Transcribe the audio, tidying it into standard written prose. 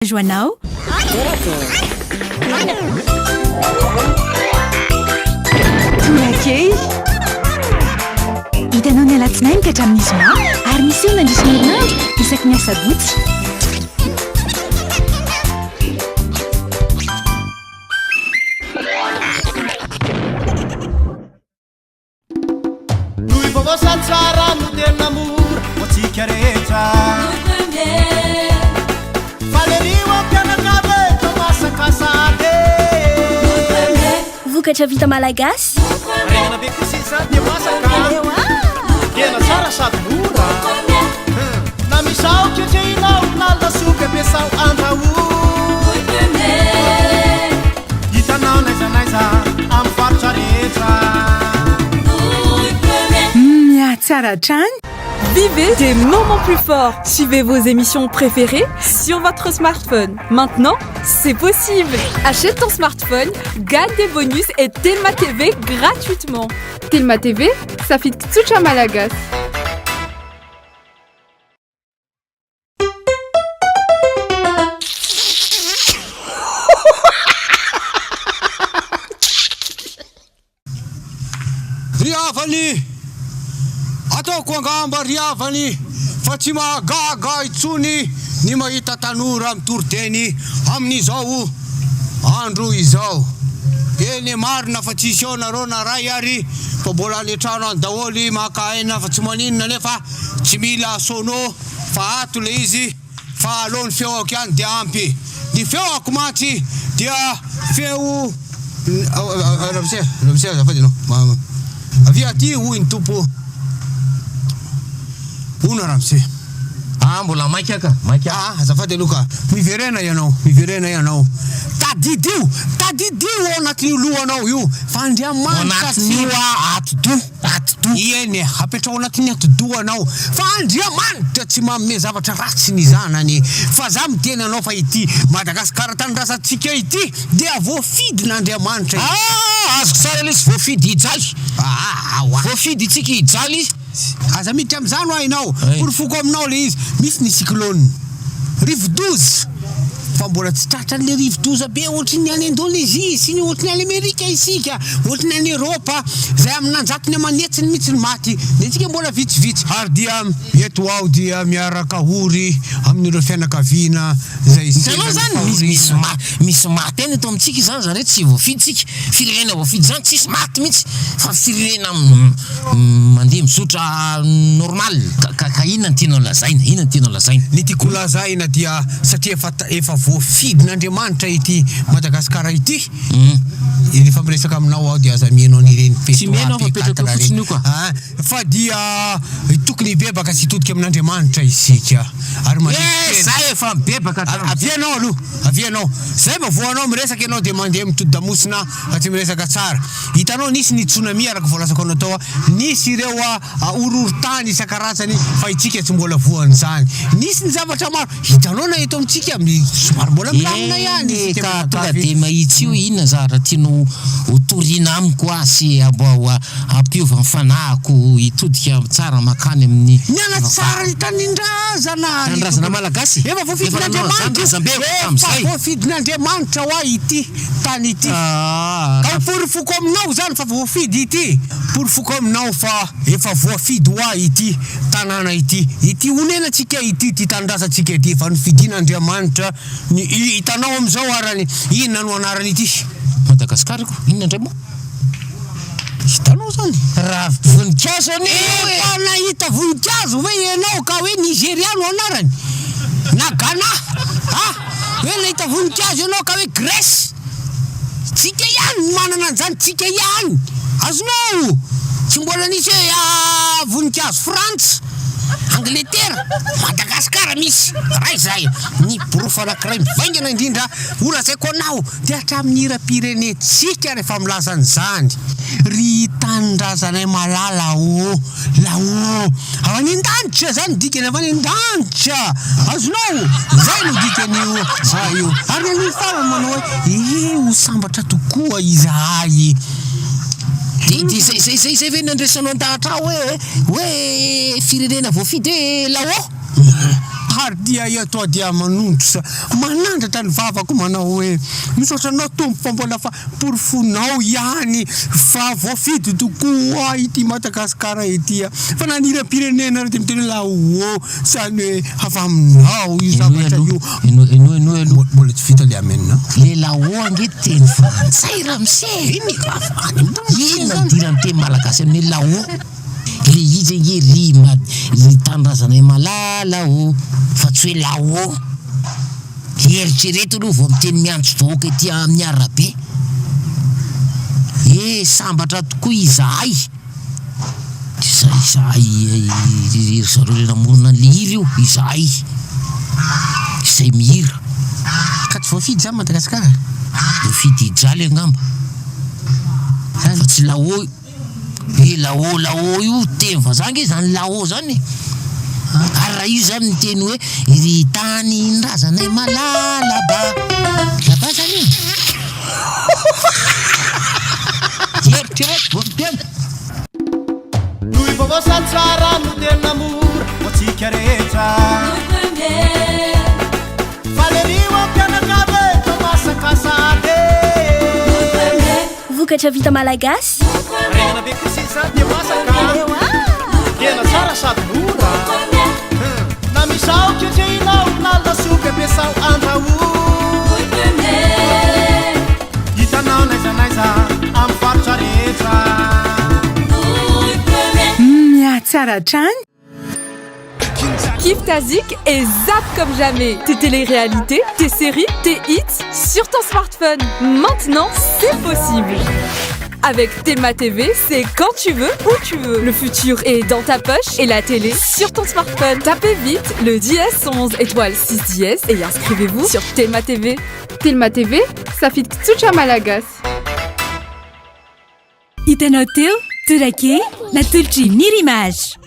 Joanao. Torakely. Hitanao ny alatsinainy ka hatramin'ny zoma ary miseho nandritra ny herinandro isaky ny asabotsy. Toy vaovao sady tsara no tena mora ho antsika rehetra. Faly ery ho mpianakavy e, toa masaka sahady e. Vokatra vita malagasy. Haingana be kosa izany dia masaka. Tena tsara sady mora. Na misao ketrehinao na lasopy ampiasao andrahoa. Hitanao n'aiza n'aiza amin'ny faritra rehetra. Mihatsara hatrany. Vivez des moments plus forts. Suivez vos émissions préférées sur votre smartphone. Maintenant, c'est possible. Achète ton smartphone, gagne des bonus et Telma TV gratuitement. Telma TV, safidy tsotra malagasy. Ry havany, ataoko angamba ry havany fa tsy mahagaga intsony ny mahita tanora mitory teny amin'izao andro izao. Eny e, marina fa tsisy eo nareo na ray ary fa mbola any an-trano any daholo maka aina fa tsy maninona nefa Tsy mila sono fa ato le izy fa aleo ny feoako ihany dia ampy. Ny feoako mantsy dia feo Ramose, Ramose azafady anao. Avia aty hoy ny Tompo. Hono Ramose. Ah mbola maika ka, maika. Ah azafady aloha ka. Miverena ianao, miverena ianao. Tadidio, tadidio ao anatin'io lohanao io fa Andriamanitra tsy. Ao anatin'io atidoha. Atidoha. Eny e, apetraho anatin'ny atidohanao fa Andriamanitra tsy manome zavatra ratsy ny zanany fa za miteny anao fa ity Madagascar tanindrazantsika ity dia voafidin'Andriamanitra ity. Ah! Azoko tsara lesy voafidy hijaly. Ah! Aoa. Voafidy itsika hijaly. Aza miditra amin'izany hoa ianao. Porofoko aminao le izy. Misy ny cyclone. Rivodoza. Fa mbola tsy tratran'le rivodoza be ohatry ny any Indonesie sy ny ohatry ny any Amerika isika, ohatry ny any Eropa, izay amin'anjatony aman'hetsiny mihitsy ny maty. Ny antsika mbola vitsivitsy. Ary dia eto aho dia miaraka ory amin'ireo fianakaviana izay Hitanao sendra ny izany, misy misy fahoriana. ma misy maty any eto amintsika izany, izany hoe tsy voafidy isika. Firenena voafidy izany tsisy maty mihitsy fa firenena mandeha mizotra normal. Ka ka inona no tianao lazaina? Inona no tianao lazaina? Ny tiako holazaina dia satria efa efa voafidin'Andriamanitra ity Madagasikara ity, rehefa miresaka aminao aho dia aza miheno an'ireny Tsy miheno P aho trois fa P apetrako eo quatre fotsiny ireny io ka. a! Fa dia tokony hibebaka sy hitodika amin'Andriamanitra isika ary manetry Eh, tena. zay efa mibebaka hatramin'izay. Avia ianao aloha, avia ianao. Zay vao voanao miresaka ianao dia mandeha mitodi-damosina fa tsy miresaka tsara. Hitanao nisy ny tsunami araka voalazako anao tao, nisy ireo horohorontany isan-karazany fa itsika tsy mbola voan'izany. Nisy ny zavatra maro, hitanao na eto amintsika somary mbola milamina ihany Eny isika ka tonga mianakavy. dia mahitsy io inona zavatra tianao ho toriana amiko aho sy hampiova ny fanahiko hitodika tsara mankany amin'ny Niala tsara ny tanindrazana ny Tanindrazana tompony. malagasy? Efa Efa nanao an'izany voafidin'Andriamanitra io. razambe Efa hatramin'izay. voafidin'Andriamanitra hoa ity tany ity. Ah, Ka ho porofoko aminao izany fa voafidy ity. Porofoko aminao fa efa voafidy hoa ity tanàna ity. Ity onenantsika ity, ity tanindrazantsika ity. Efa nofidin'Andriamanitra ny hitanao amin'izao arany. Inona no anaran'ity? Madagasikara io. Inona indray moa? Hitanao zany? Ravim-boninkazo anie io e! Efa nahita voninkazo ve ianao ka hoe Nigeria no anarany? Na Ghana? Ah! Hoe nahita voninkazo ianao ka hoe Grèce? Tsika ihany no manana an'izany, tsika ihany! Azonao? Tsy mbola nisy hoe ah, voninkazo Frantsa, Angletera, Madagasikara misy! Ray izay! Ny porofo anankiray mivaingana indrindra holazaiko anao Dia hatramin'ny hiram-pirenentsika rehefa milaza an'izany, Ry tanindrazanay malala ô, la ô! Avy any an-danitra, izany no dikany, avy any an-danitra! Azonao? Izay no dikan'io raha io. Ary ny an'ny farany manao hoe, Ee, ho sambatra tokoa izahay. Dia dia izay izay izay izay ve no andraisanao an-dahatra ahy hoe hoe firenena voafidy hoe la ô? Ary dia eto aho dia manondro manandratra ny vavako manao hoe, Misaotra Anao Tompo fa mbola fa porofonao ihany fa voafidy tokoa ity Madagasikara ity fa na ny hiram-pirenena ary dia miteny hoe là-haut zany hoe avy aminao io zavatra io. Henoy henoy henoy aloha. Mbola tsy vita le amen a. Le là-haut ange teny frantsay ramose e! Iny e, any ambony Inona ny idiran'ny teny malagasy amin'ny hoe là-haut? Le izy ange ry mad ry tanindrazanay malala ô! Fa tsy hoe là-haut. Eritrereto aloha vao miteny miantso vahoaka ety amin'ny arabe. Eh sambatra tokoa izahay. Izahay ry zareo le namorona an'le hira io, izahay izay mihira. Ka tsy voafidy zany Madagasikara? Voafidy hijaly angamba. Fa tsy là-haut. Be là-haut là-haut io teny vazaha ange zany là-haut zany e! Ary raha io zany miteny hoe ry tanindrazanay malala ba là-bas zany io. Eritrereto vao miteny. Toy vaovao sady tsara no tena mora ho antsika rehetra. Faly ery ho mpianakavy e, fa masaka sahady e. Vokatra vita malagasy. Harena be kosa izany dia masaka. Tena tsara sady mora. Na misao ketrehinao na lasopy ampiasao andrahoa. Hitanao n'aiza n'aiza amin'ny faritra rehetra. Mihatsara hatrany. Kiffe ta zik et zappe comme jamais tes téléréalités, tes séries, tes hits sur ton smartphone. Maintenant, c'est possible. Avec Telma TV, c'est quand tu veux, où tu veux. Le futur est dans ta poche et la télé sur ton smartphone. Tapez vite le dièse 11 étoile 6 dièse et inscrivez-vous sur Telma TV. Telma TV, safidy tsotra malagasy. Hitanao teo, torake, natolotry Nirimage.